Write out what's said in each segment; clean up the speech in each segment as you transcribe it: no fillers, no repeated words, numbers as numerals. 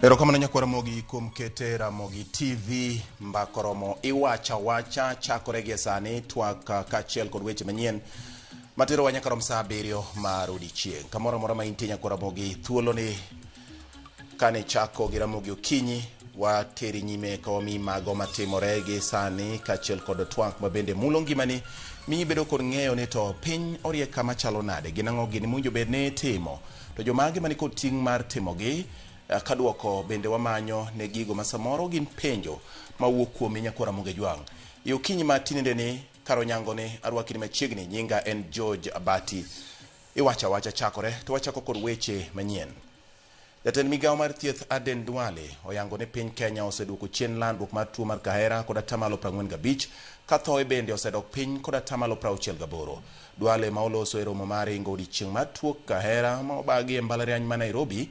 Erokamano nyakwar Ramogi kuom kete Ramogi TV mbaka oromo iwacha wacha chakore gie sani twak kaachiel kod weche manyien materowa nyaka rom saa abiriyo mar odiechieng'. Kamoro amora ma intie nyakwar Ramogi thuolo ni kane chako gi Ramogi Okinyi wateri nyime ka wamiyi mago matimore gi sani kaachiel kod twak ma bende mulo ngimani miyi bedo kod ng'eyo ni to piny orie kama chalo nade gin ang'o gini mowinjo bed ni itimo to jomage mani kod ting' mar timogi kaduoko bende wamanyo ne gigo ma samoro gin penjo mawuok kuomi nyakwar Ramogi Ajwang'. E okinyi ma tinendeni kar onyango ni arwaki ni machiegni nyinga en George Abati. Iwacho awacha chakore to wachako kod weche manyien. Jatend migawo mar thieth Aden Duale oyango ni piny Kenya oseduoko chien landruok mar tuo mar kahera kod atamalo 45 ka thoe bende osedok piny kod atamalo 68. Duale ma oloso e romo mar ringo odiechieng' mar tuo kahera ma obagi e mbalariany ma Nairobi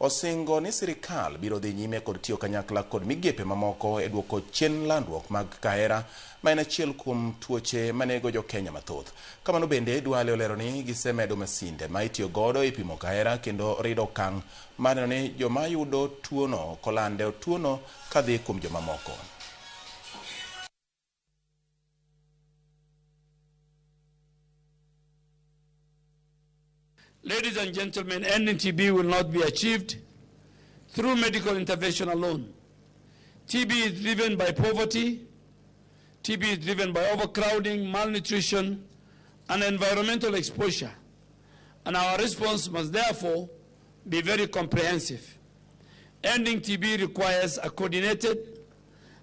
osingo ni sirikal biro dhi nyime kod tiyo kanyakla kod migepe mamoko e duoko chien landruok mag kahera ma en achiel kuom tuoche manego jo Kenya mathoth. Kamano bende Duale olero ni gisemedo masinde ma itiyo godo e pimo kahera kendo rido okang' mar neno ni joma yudo tuono kolande tuono kadhi kuom jomamoko. Ladies and gentlemen, ending TB will not be achieved through medical intervention alone. TB is driven by poverty, TB is driven by overcrowding, malnutrition, and environmental exposure. And our response must therefore be very comprehensive. Ending TB requires a coordinated,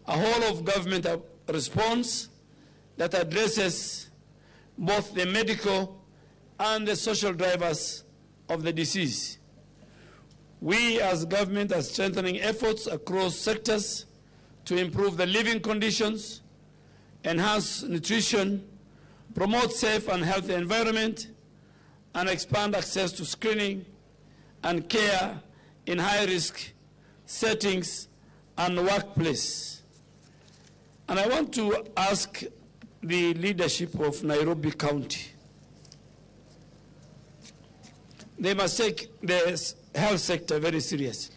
a whole of government response that addresses both the medical and the social drivers of the disease. We as government are strengthening efforts across sectors to improve the living conditions, enhance nutrition, promote safe and healthy environment, and expand access to screening and care in high-risk settings and workplace. And I want to ask the leadership of Nairobi County. They must take the health sector very seriously.